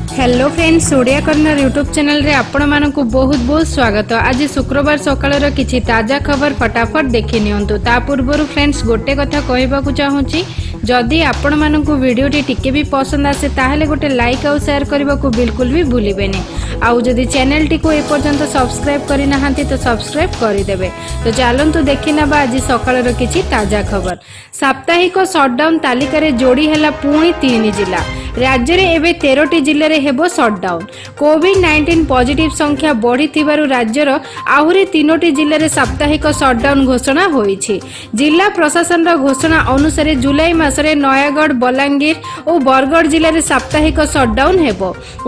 Hello friends, Odia corner YouTube ଚ୍ୟାନେଲରେ ଆପଣମାନଙ୍କୁ ବହୁତ ବହୁତ ସ୍ୱାଗତ। ଆଜି ଶୁକ୍ରବାର ସକାଳର କିଛି ତାଜା ଖବର ଫଟାଫଟ ଦେଖି ନିଅନ୍ତୁ। ତା ପୂର୍ବରୁ ଫ୍ରେଣ୍ଡସ୍, ଗୋଟେ କଥା କହିବାକୁ ଚାହୁଁଛି। ଯଦି ଆପଣମାନଙ୍କୁ ଭିଡ଼ିଓଟି ଟିକେ ବି ପସନ୍ଦ ଆସେ, ତାହେଲେ ଗୋଟେ ଲାଇକ୍ ଆଉ ସେୟାର କରିବାକୁ ବିଲକୁଲ ବି ଭୁଲିବେନି। ଆଉ ଯଦି ଚ୍ୟାନେଲଟିକୁ ଏପର୍ଯ୍ୟନ୍ତ ସବସ୍କ୍ରାଇବ୍ କରିନାହାନ୍ତି, ତ ସବସ୍କ୍ରାଇବ୍ କରିଦେବେ। ତ ଚାଲନ୍ତୁ ଦେଖିନେବା ଆଜି ସକାଳର କିଛି ତାଜା ଖବର। ସାପ୍ତାହିକ ସଟଡାଉନ ତାଲିକାରେ ଯୋଡ଼ି ହେଲା ପୁଣି ତିନି ଜିଲ୍ଲା। ରାଜ୍ୟରେ ଏବେ 13ଟି ଜିଲ୍ଲାରେ ହେବ ସଟଡାଉନ। କୋଭିଡ-19 ପଜିଟିଭ ସଂଖ୍ୟା ବଢ଼ିଥିବାରୁ ରାଜ୍ୟର ଆହୁରି ତିନୋଟି ଜିଲ୍ଲାରେ ସାପ୍ତାହିକ ସଟଡାଉନ ଘୋଷଣା ହୋଇଛି। ଜିଲ୍ଲା ପ୍ରଶାସନର ଘୋଷଣା ଅନୁସାରେ ଜୁଲାଇ ମାସରେ ନୟାଗଡ଼, ବଲାଙ୍ଗୀର ଓ ବରଗଡ଼ ଜିଲ୍ଲାରେ ସାପ୍ତାହିକ ସଟଡାଉନ ହେବ।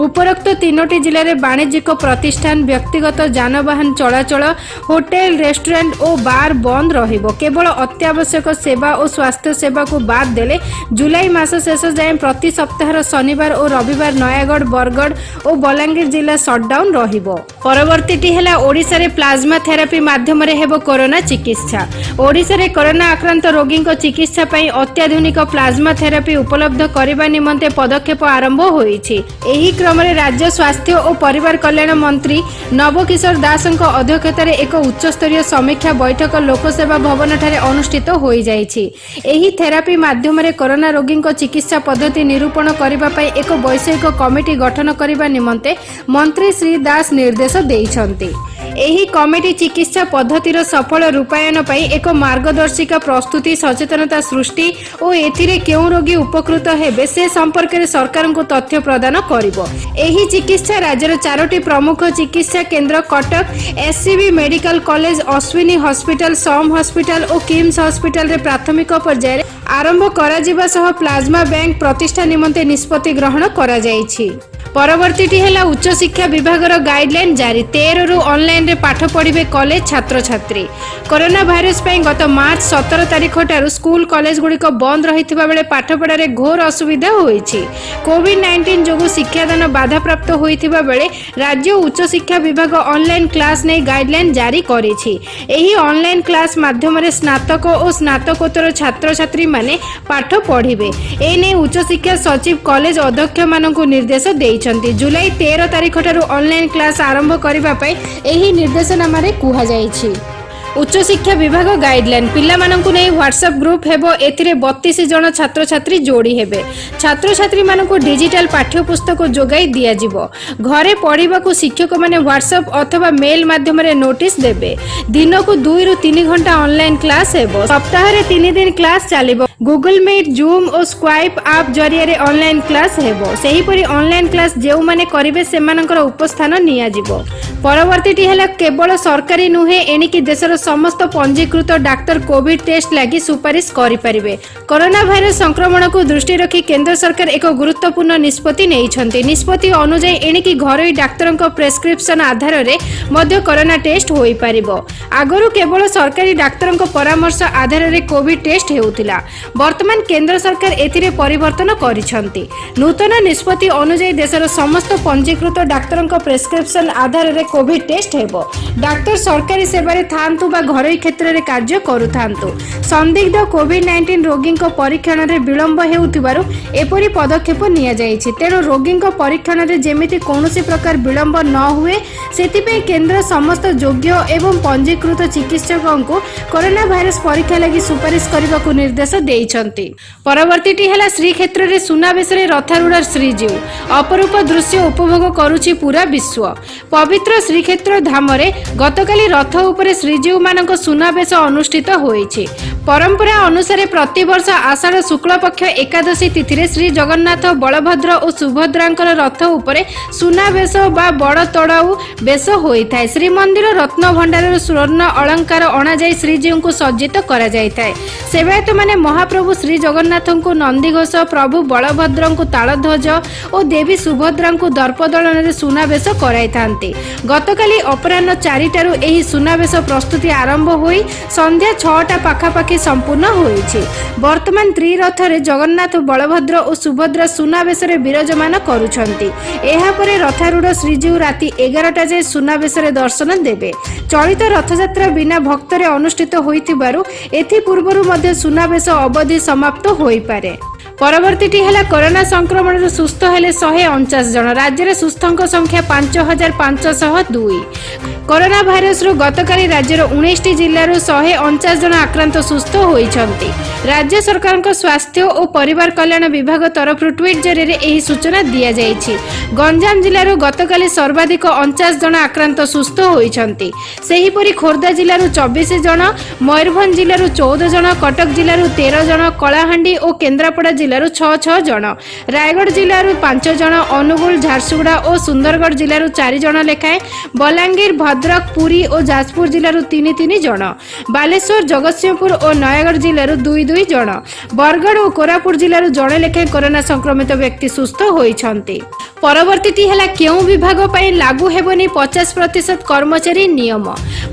ଉପରୋକ୍ତ ତିନୋଟି ଜିଲ୍ଲାରେ ବାଣିଜ୍ୟିକ ପ୍ରତିଷ୍ଠାନ, ବ୍ୟକ୍ତିଗତ ଯାନବାହନ ଚଳାଚଳ, ହୋଟେଲ, ରେଷ୍ଟୁରାଣ୍ଟ ଓ ବାର ବନ୍ଦ ରହିବ। କେବଳ ଅତ୍ୟାବଶ୍ୟକ ସେବା ଓ ସ୍ୱାସ୍ଥ୍ୟ ସେବାକୁ ବାଦ ଦେଲେ ଜୁଲାଇ ମାସ ଶେଷ ଯାଏଁ ପ୍ରତି ସପ୍ତାହର ଶନିବାର ଓ ରବିବାର ନୟାଗଡ଼, ବରଗଡ଼ ଓ ବଲାଙ୍ଗୀର ଜିଲ୍ଲା ସଟଡାଉନ ରହିବ। ପରବର୍ତ୍ତୀଟି ହେଲା, ଓଡ଼ିଶାରେ ପ୍ଲାଜମା ଥେରାପି ମାଧ୍ୟମରେ ହେବ କରୋନା ଚିକିତ୍ସା। ଓଡ଼ିଶାରେ କରୋନା ଆକ୍ରାନ୍ତ ରୋଗୀଙ୍କ ଚିକିତ୍ସା ପାଇଁ ଅତ୍ୟାଧୁନିକ ପ୍ଲାଜମା ଥେରାପି ଉପଲବ୍ଧ କରିବା ନିମନ୍ତେ ପଦକ୍ଷେପ ଆରମ୍ଭ ହୋଇଛି। ଏହି କ୍ରମରେ ରାଜ୍ୟ ସ୍ୱାସ୍ଥ୍ୟ ଓ ପରିବାର କଲ୍ୟାଣ ମନ୍ତ୍ରୀ ନବକିଶୋର ଦାସଙ୍କ ଅଧ୍ୟକ୍ଷତାରେ ଏକ ଉଚ୍ଚସ୍ତରୀୟ ସମୀକ୍ଷା ବୈଠକ ଲୋକସେବା ଭବନଠାରେ ଅନୁଷ୍ଠିତ ହୋଇଯାଇଛି। ଏହି ଥେରାପି ମାଧ୍ୟମରେ କରୋନା ରୋଗୀଙ୍କ ଚିକିତ୍ସା ପଦ୍ଧତି ନିରୂପଣ କରିବା ପାଇଁ ଏକ ବୈଷୟିକ କମିଟି ଗଠନ କରିବା ନିମନ୍ତେ ମନ୍ତ୍ରୀ ଶ୍ରୀ ଦାସ ନିର୍ଦ୍ଦେଶ ଦେଇଛନ୍ତି। ଏହି କମିଟି ଚିକିତ୍ସା ପଦ୍ଧତିର ସଫଳ ରୂପାୟନ ପାଇଁ ଏକ ମାର୍ଗଦର୍ଶିକା ପ୍ରସ୍ତୁତି, ସଚେତନତା ସୃଷ୍ଟି ଓ ଏଥିରେ କେଉଁ ରୋଗୀ ଉପକୃତ ହେବେ, ସେ ସମ୍ପର୍କରେ ସରକାରଙ୍କୁ ତଥ୍ୟ ପ୍ରଦାନ କରିବ। ଏହି ଚିକିତ୍ସା ରାଜ୍ୟର ଚାରୋଟି ପ୍ରମୁଖ ଚିକିତ୍ସା କେନ୍ଦ୍ର Cuttack SCB medical college, Ashwini hospital, SUM hospital ଓ କିମ୍ସ ହସ୍ପିଟାଲରେ ପ୍ରାଥମିକ ପର୍ଯ୍ୟାୟରେ ଆରମ୍ଭ କରାଯିବା ସହ ପ୍ଲାଜମା ବ୍ୟାଙ୍କ ପ୍ରତିଷ୍ଠା ନିମନ୍ତେ ନିଷ୍ପତ୍ତି ଗ୍ରହଣ କରାଯାଇଛି। ପରବର୍ତ୍ତୀଟି ହେଲା, ଉଚ୍ଚଶିକ୍ଷା ବିଭାଗର ଗାଇଡଲାଇନ ଜାରି। 13ରୁ ଅନଲାଇନରେ ପାଠ ପଢ଼ିବେ କଲେଜ ଛାତ୍ରଛାତ୍ରୀ। କରୋନା ଭାଇରସ ପାଇଁ ଗତ ମାର୍ଚ୍ଚ 17 ତାରିଖଠାରୁ ସ୍କୁଲ କଲେଜଗୁଡ଼ିକ ବନ୍ଦ ରହିଥିବା ବେଳେ ପାଠପଢ଼ାରେ ଘୋର ଅସୁବିଧା ହୋଇଛି। କୋଭିଡ-19 ଯୋଗୁଁ ଶିକ୍ଷାଦାନ ବାଧାପ୍ରାପ୍ତ ହୋଇଥିବା ବେଳେ ରାଜ୍ୟ ଉଚ୍ଚଶିକ୍ଷା ବିଭାଗ ଅନଲାଇନ କ୍ଲାସ ନେଇ ଗାଇଡଲାଇନ ଜାରି କରିଛି। ଏହି ଅନଲାଇନ କ୍ଲାସ ମାଧ୍ୟମରେ ସ୍ନାତକ ଓ ସ୍ନାତକୋତ୍ତର ଛାତ୍ରଛାତ୍ରୀମାନେ ପାଠ ପଢ଼ିବେ। ଏନେଇ ଉଚ୍ଚଶିକ୍ଷା ସଚିବ କଲେଜ ଅଧ୍ୟକ୍ଷମାନଙ୍କୁ ନିର୍ଦ୍ଦେଶ ଦେଇଛନ୍ତି। ଜୁଲାଇ 13 ତାରିଖଠାରୁ ଅନଲାଇନ କ୍ଲାସ ଆରମ୍ଭ କରିବା ପାଇଁ ଏହି ନିର୍ଦ୍ଦେଶନାମାରେ କୁହାଯାଇଛି। ଉଚ୍ଚଶିକ୍ଷା ବିଭାଗ ଗାଇଡଲାଇନ। ପିଲାମାନଙ୍କୁ ନେଇ ହ୍ୱାଟ୍ସଆପ୍ ଗ୍ରୁପ୍ ହେବ। ଏଥିରେ 32 ଜଣ ଛାତ୍ରଛାତ୍ରୀ ଯୋଡ଼ି ହେବେ। ଛାତ୍ରଛାତ୍ରୀମାନଙ୍କୁ ଡିଜିଟାଲ ପାଠ୍ୟପୁସ୍ତକ ଯୋଗାଇ ଦିଆଯିବ। ଘରେ ପଢ଼ିବାକୁ ଶିକ୍ଷକମାନେ ହ୍ୱାଟ୍ସଆପ୍ ଅଥବା ମେଲ୍ ମାଧ୍ୟମରେ ନୋଟିସ୍ ଦେବେ। ଦିନକୁ 2ରୁ 3 ଘଣ୍ଟା ଅନଲାଇନ କ୍ଲାସ୍ ହେବ। ସପ୍ତାହରେ 3 ଦିନ କ୍ଲାସ୍ ଚାଲିବ। ଗୁଗଲ ମିଟ୍, ଜୁମ୍ ଓ ସ୍କାଇପ୍ ଆପ୍ ଜରିଆରେ ଅନଲାଇନ କ୍ଲାସ୍ ହେବ। ସେହିପରି ଅନଲାଇନ କ୍ଲାସ୍ ଯେଉଁମାନେ କରିବେ, ସେମାନଙ୍କର ଉପସ୍ଥାନ ନିଆଯିବ। ପରବର୍ତ୍ତୀଟି ହେଲା, କେବଳ ସରକାରୀ ନୁହେଁ, ଏଣିକି ଦେଶର ସମସ୍ତ ପଞ୍ଜୀକୃତ ଡାକ୍ତର କୋଭିଡ ଟେଷ୍ଟ ଲାଗି ସୁପାରିଶ କରିପାରିବେ। କରୋନା ଭାଇରସ ସଂକ୍ରମଣକୁ ଦୃଷ୍ଟିରେ ରଖି କେନ୍ଦ୍ର ସରକାର ଏକ ଗୁରୁତ୍ୱପୂର୍ଣ୍ଣ ନିଷ୍ପତ୍ତି ନେଇଛନ୍ତି। ନିଷ୍ପତ୍ତି ଅନୁଯାୟୀ ଏଣିକି ଘରୋଇ ଡାକ୍ତରଙ୍କ ପ୍ରେସକ୍ରିପସନ ଆଧାରରେ ମଧ୍ୟ କରୋନା ଟେଷ୍ଟ ହୋଇପାରିବ। ଆଗରୁ କେବଳ ସରକାରୀ ଡାକ୍ତରଙ୍କ ପରାମର୍ଶ ଆଧାରରେ କୋଭିଡ ଟେଷ୍ଟ ହେଉଥିଲା। ବର୍ତ୍ତମାନ କେନ୍ଦ୍ର ସରକାର ଏଥିରେ ପରିବର୍ତ୍ତନ କରିଛନ୍ତି। ନୂତନ ନିଷ୍ପତ୍ତି ଅନୁଯାୟୀ ଦେଶର ସମସ୍ତ ପଞ୍ଜୀକୃତ ଡାକ୍ତରଙ୍କ ପ୍ରେସକ୍ରିପସନ ଆଧାରରେ କୋଭିଡ ଟେଷ୍ଟ ହେବ। ଡାକ୍ତର ସରକାରୀ ସେବାରେ ଥାଆନ୍ତୁ ବା ଘରୋଇ କ୍ଷେତ୍ରରେ କାର୍ଯ୍ୟ କରୁଥାନ୍ତୁ, ସନ୍ଦିଗ୍ଧ କୋଭିଡ-19 ରୋଗୀଙ୍କ ପରୀକ୍ଷଣରେ ବିଳମ୍ବ ହେଉଥିବାରୁ ଏପରି ପଦକ୍ଷେପ ନିଆଯାଇଛି। ତେଣୁ ରୋଗୀଙ୍କ ପରୀକ୍ଷଣରେ ଯେମିତି କୌଣସି ପ୍ରକାର ବିଳମ୍ବ ନ ହୁଏ, ସେଥିପାଇଁ କେନ୍ଦ୍ର ସମସ୍ତ ଯୋଗ୍ୟ ଏବଂ ପଞ୍ଜୀକୃତ ଚିକିତ୍ସକଙ୍କୁ କରୋନା ଭାଇରସ ପରୀକ୍ଷା ଲାଗି ସୁପାରିଶ କରିବାକୁ ନିର୍ଦ୍ଦେଶ ଦେଇଛନ୍ତି। ପରବର୍ତ୍ତୀଟି ହେଲା, ଶ୍ରୀକ୍ଷେତ୍ରରେ ସୁନାବେଶରେ ରଥାରୂଢ଼ ଶ୍ରୀଜୀଉ। ଅପରୂପ ଦୃଶ୍ୟ ଉପଭୋଗ କରୁଛି ପୁରା ବିଶ୍ୱ। ପବିତ୍ର ଶ୍ରୀକ୍ଷେତ୍ର ଧାମରେ ଗତକାଲି ରଥ ଉପରେ ଶ୍ରୀଜୀଉମାନଙ୍କ ସୁନାବେଶ ଅନୁଷ୍ଠିତ ହୋଇଛି। ପରମ୍ପରା ଅନୁସାରେ ପ୍ରତିବର୍ଷ ଆଷାଢ଼ ଶୁକ୍ଳପକ୍ଷ ଏକାଦଶୀ ତିଥିରେ ଶ୍ରୀ ଜଗନ୍ନାଥ, ବଳଭଦ୍ର ଓ ସୁଭଦ୍ରାଙ୍କର ରଥ ଉପରେ ସୁନାବେଶ ବା ବଡ଼ ତଡ଼ଉ ବେଶ ହୋଇଥାଏ। ଶ୍ରୀମନ୍ଦିର ରତ୍ନ ଭଣ୍ଡାରରୁ ସ୍ୱର୍ଣ୍ଣ ଅଳଙ୍କାର ଅଣାଯାଇ ଶ୍ରୀଜୀଉଙ୍କୁ ସଜ୍ଜିତ କରାଯାଇଥାଏ। ସେବାୟତମାନେ ମହାପ୍ରଭୁ ଶ୍ରୀ ଜଗନ୍ନାଥଙ୍କୁ ନନ୍ଦିଘୋଷ, ପ୍ରଭୁ ବଳଭଦ୍ରଙ୍କୁ ତାଳଧ୍ୱଜ ଓ ଦେବୀ ସୁଭଦ୍ରାଙ୍କୁ ଦର୍ପଦଳନରେ ସୁନାବେଶ କରାଇଥାନ୍ତି। ଗତକାଲି ଅପରାହ୍ନ 4ଟାରୁ ଏହି ସୁନାବେଶ ପ୍ରସ୍ତୁତି ଆରମ୍ଭ ହୋଇ ସନ୍ଧ୍ୟା 6ଟା ପାଖାପାଖି ସମ୍ପୂର୍ଣ୍ଣ ହୋଇଛି। ବର୍ତ୍ତମାନ ତ୍ରିରଥରେ ଜଗନ୍ନାଥ, ବଳଭଦ୍ର ଓ ସୁଭଦ୍ରା ସୁନାବେଶରେ ବିରାଜମାନ କରୁଛନ୍ତି। ଏହାପରେ ରଥାରୂଢ଼ ଶ୍ରୀଜୀଉ ରାତି 11ଟା ଯାଏ ସୁନାବେଶରେ ଦର୍ଶନ ଦେବେ। ଚଳିତ ରଥଯାତ୍ରା ବିନା ଭକ୍ତରେ ଅନୁଷ୍ଠିତ ହୋଇଥିବାରୁ ଏଥିପୂର୍ବରୁ ମଧ୍ୟ ସୁନାବେଶ ଅବଧି ସମାପ୍ତ ହୋଇପାରେ। ପରବର୍ତ୍ତୀଟି ହେଲା, କରୋନା ସଂକ୍ରମଣରୁ ସୁସ୍ଥ ହେଲେ 149 ଜଣ। ରାଜ୍ୟରେ ସୁସ୍ଥଙ୍କ ସଂଖ୍ୟା 5502। କରୋନା ଭାଇରସରୁ ଗତକାଲି ରାଜ୍ୟର 19ଟି ଜିଲ୍ଲାରୁ 149 ଜଣ ଆକ୍ରାନ୍ତ ସୁସ୍ଥ ହୋଇଛନ୍ତି। ରାଜ୍ୟ ସରକାରଙ୍କ ସ୍ୱାସ୍ଥ୍ୟ ଓ ପରିବାର କଲ୍ୟାଣ ବିଭାଗ ତରଫରୁ ଟ୍ୱିଟ୍ ଜରିଆରେ ଏହି ସୂଚନା ଦିଆଯାଇଛି। ଗଞ୍ଜାମ ଜିଲ୍ଲାରୁ ଗତକାଲି ସର୍ବାଧିକ 49 ଜଣ ଆକ୍ରାନ୍ତ ସୁସ୍ଥ ହୋଇଛନ୍ତି। ସେହିପରି ଖୋର୍ଦ୍ଧା ଜିଲ୍ଲାରୁ 24 ଜଣ, ମୟୂରଭଞ୍ଜ ଜିଲ୍ଲାରୁ 14 ଜଣ, କଟକ ଜିଲ୍ଲାରୁ 13 ଜଣ, କଳାହାଣ୍ଡି ଓ କେନ୍ଦ୍ରାପଡ଼ା ଜିଲ୍ଲାରୁ ଛଅ ଛଅ ଜଣ, ରାୟଗଡ଼ ଜିଲ୍ଲାରୁ ପାଞ୍ଚ ଜଣ, ଅନୁଗୁଳ, ଝାରସୁଗୁଡ଼ା ଓ ସୁନ୍ଦରଗଡ଼ ଜିଲ୍ଲାରୁ ଚାରି ଜଣ ଲେଖାଏଁ, ବଲାଙ୍ଗୀର, ଭଦ୍ରକ, ପୁରୀ ଓ ଯାଜପୁର ଜିଲ୍ଲାରୁ ତିନି ତିନି ଜଣ, ବାଲେଶ୍ୱର, ଜଗତସିଂହପୁର ଓ ନୟାଗଡ଼ ଜିଲ୍ଲାରୁ ଦୁଇ ଦୁଇ ଜଣ, ବରଗଡ଼ ଓ କୋରାପୁଟ ଜିଲ୍ଲାରୁ ଜଣେ ଲେଖାଏଁ କରୋନା ସଂକ୍ରମିତ ବ୍ୟକ୍ତି ସୁସ୍ଥ ହୋଇଛନ୍ତି। ପରବର୍ତ୍ତୀଟି ହେଲା, କେଉଁ ବିଭାଗ ପାଇଁ ଲାଗୁ ହେବନି 50% କର୍ମଚାରୀ ନିୟମ?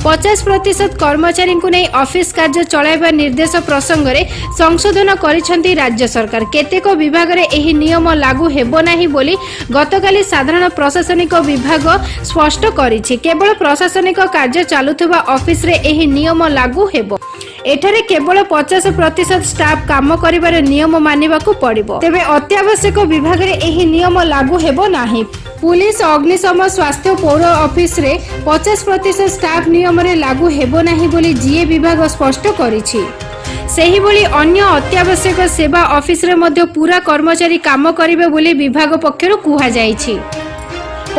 50% କର୍ମଚାରୀଙ୍କୁ ନେଇ ଅଫିସ କାର୍ଯ୍ୟ ଚଳାଇବା ନିର୍ଦ୍ଦେଶ ପ୍ରସଙ୍ଗରେ ସଂଶୋଧନ କରିଛନ୍ତି ରାଜ୍ୟ ସରକାର। କେତେକ ବିଭାଗରେ ଏହି ନିୟମ ଲାଗୁ ହେବ ନାହିଁ ବୋଲି ଗତକାଲି ସାଧାରଣ ପ୍ରଶାସନିକ ବିଭାଗ ସ୍ପଷ୍ଟ କରିଛି। କେବଳ ପ୍ରଶାସନିକ କାର୍ଯ୍ୟ ଚାଲୁଥିବା ଅଫିସରେ ଏହି ନିୟମ ଲାଗୁ ହେବ। ଏଠାରେ କେବଳ 50% ଷ୍ଟାଫ୍ କାମ କରିବାର ନିୟମ ମାନିବାକୁ ପଡ଼ିବ। ତେବେ ଅତ୍ୟାବଶ୍ୟକ ବିଭାଗରେ ଏହି ନିୟମ ଲାଗୁ ହେବ ନାହିଁ। ପୁଲିସ, ଅଗ୍ନିଶମ, ସ୍ୱାସ୍ଥ୍ୟ, ପୌର ଅଫିସରେ 50% ଷ୍ଟାଫ୍ ନିୟମରେ ଲାଗୁ ହେବ ନାହିଁ ବୋଲି ଜିଏ ବିଭାଗ ସ୍ପଷ୍ଟ କରିଛି। ସେହିଭଳି ଅନ୍ୟ ଅତ୍ୟାବଶ୍ୟକ ସେବା ଅଫିସରେ ମଧ୍ୟ ପୁରା କର୍ମଚାରୀ କାମ କରିବେ ବୋଲି ବିଭାଗ ପକ୍ଷରୁ କୁହାଯାଇଛି।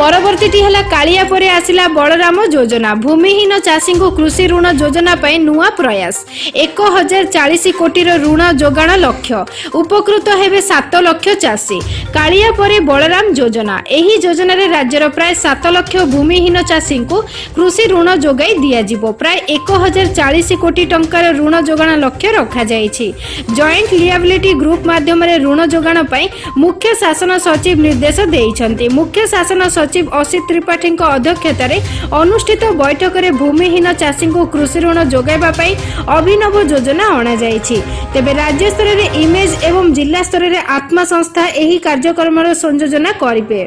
ପରବର୍ତ୍ତୀଟି ହେଲା, କାଳିଆ ପରେ ଆସିଲା ବଳରାମ ଯୋଜନା। ଭୂମିହୀନ ଚାଷୀଙ୍କୁ କୃଷି ଋଣ ଯୋଜନା ପାଇଁ ନୂଆ ପ୍ରୟାସ। 1040 କୋଟିର ଋଣ ଯୋଗାଣ ଲକ୍ଷ୍ୟ। ଉପକୃତ ହେବେ 7 ଲକ୍ଷ ଚାଷୀ। କାଳିଆ ପରେ ବଳରାମ ଯୋଜନା। ଏହି ଯୋଜନାରେ ରାଜ୍ୟର ପ୍ରାୟ 7 ଲକ୍ଷ ଭୂମିହୀନ ଚାଷୀଙ୍କୁ କୃଷି ଋଣ ଯୋଗାଇ ଦିଆଯିବ। ପ୍ରାୟ 1040 କୋଟି ଟଙ୍କାର ଋଣ ଯୋଗାଣ ଲକ୍ଷ୍ୟ ରଖାଯାଇଛି। ଜଏଣ୍ଟ ଲିଆବିଲିଟି ଗ୍ରୁପ ମାଧ୍ୟମରେ ଋଣ ଯୋଗାଣ ପାଇଁ ମୁଖ୍ୟ ଶାସନ ସଚିବ ନିର୍ଦ୍ଦେଶ ଦେଇଛନ୍ତି। ମୁଖ୍ୟ ଶାସନ ସଚିବ ଅସିତ ତ୍ରିପାଠୀଙ୍କ ଅଧ୍ୟକ୍ଷତାରେ ଅନୁଷ୍ଠିତ ବୈଠକରେ ଭୂମିହୀନ ଚାଷୀଙ୍କୁ କୃଷି ଋଣ ଯୋଗାଇବା ପାଇଁ ଅଭିନବ ଯୋଜନା ଅଣାଯାଇଛି। ତେବେ ରାଜ୍ୟ ସ୍ତରରେ ଇମେଜ୍ ଏବଂ ଜିଲ୍ଲା ସ୍ତରରେ ଆତ୍ମା ସଂସ୍ଥା ଏହି କାର୍ଯ୍ୟକ୍ରମର ସଂଯୋଜନା କରିବେ।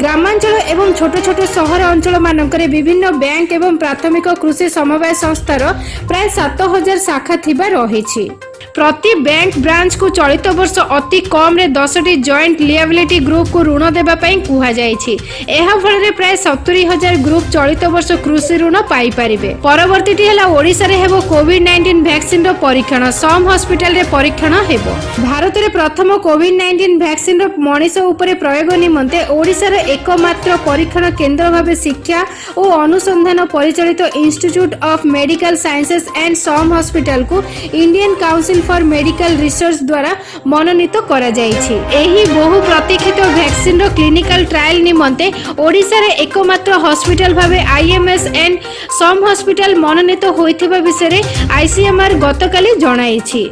ଗ୍ରାମାଞ୍ଚଳ ଏବଂ ଛୋଟ ଛୋଟ ସହର ଅଞ୍ଚଳମାନଙ୍କରେ ବିଭିନ୍ନ ବ୍ୟାଙ୍କ ଏବଂ ପ୍ରାଥମିକ କୃଷି ସମବାୟ ସଂସ୍ଥାର ପ୍ରାୟ 7000 ଶାଖା ଥିବା ରହିଛି। ପ୍ରତି ବ୍ୟାଙ୍କ ବ୍ରାଞ୍ଚକୁ ଚଳିତ ବର୍ଷ ଅତି କମ୍ରେ 10ଟି ଜଏଣ୍ଟ ଲିଆବିଲିଟି ଗ୍ରୁପକୁ ଋଣ ଦେବା ପାଇଁ କୁହାଯାଇଛି। ଏହା ଫଳରେ ପ୍ରାୟ 70,000 ଗ୍ରୁପ ଚଳିତ ବର୍ଷ କୃଷି ଋଣ ପାଇପାରିବେ। ପରବର୍ତ୍ତୀଟି ହେଲା, ଓଡ଼ିଶାରେ ହେବ କୋଭିଡ-19 ଭ୍ୟାକ୍ସିନର ପରୀକ୍ଷଣ। ସମ୍ ହସ୍ପିଟାଲରେ ପରୀକ୍ଷଣ ହେବ। ଭାରତରେ ପ୍ରଥମ କୋଭିଡ-19 ଭ୍ୟାକ୍ସିନର ମଣିଷ ଉପରେ ପ୍ରୟୋଗ ନିମନ୍ତେ ଓଡ଼ିଶାର ଏକମାତ୍ର ପରୀକ୍ଷଣ କେନ୍ଦ୍ର ଭାବେ ଶିକ୍ଷା ଓ ଅନୁସନ୍ଧାନ ପରିଚାଳିତ Institute of Medical Sciences and SUM ହସ୍ପିଟାଲକୁ Indian Council for Medical Research ଦ୍ୱାରା ମନୋନୀତ କରାଯାଇଛି। ଏହି ବହୁ ପ୍ରତୀକ୍ଷିତ ଭ୍ୟାକ୍ସିନର କ୍ଲିନିକାଲ ଟ୍ରାଏଲ ନିମନ୍ତେ ଓଡ଼ିଶାର ଏକମାତ୍ର ହସ୍ପିଟାଲ ଭାବେ ଆଇଏମ୍ଏସ୍ ଆଣ୍ଡ ସମ୍ ହସ୍ପିଟାଲ ମନୋନୀତ ହୋଇଥିବା ବିଷୟରେ ଆଇସିଏମ୍ଆର୍ ଗତକାଲି ଜଣାଇଛି।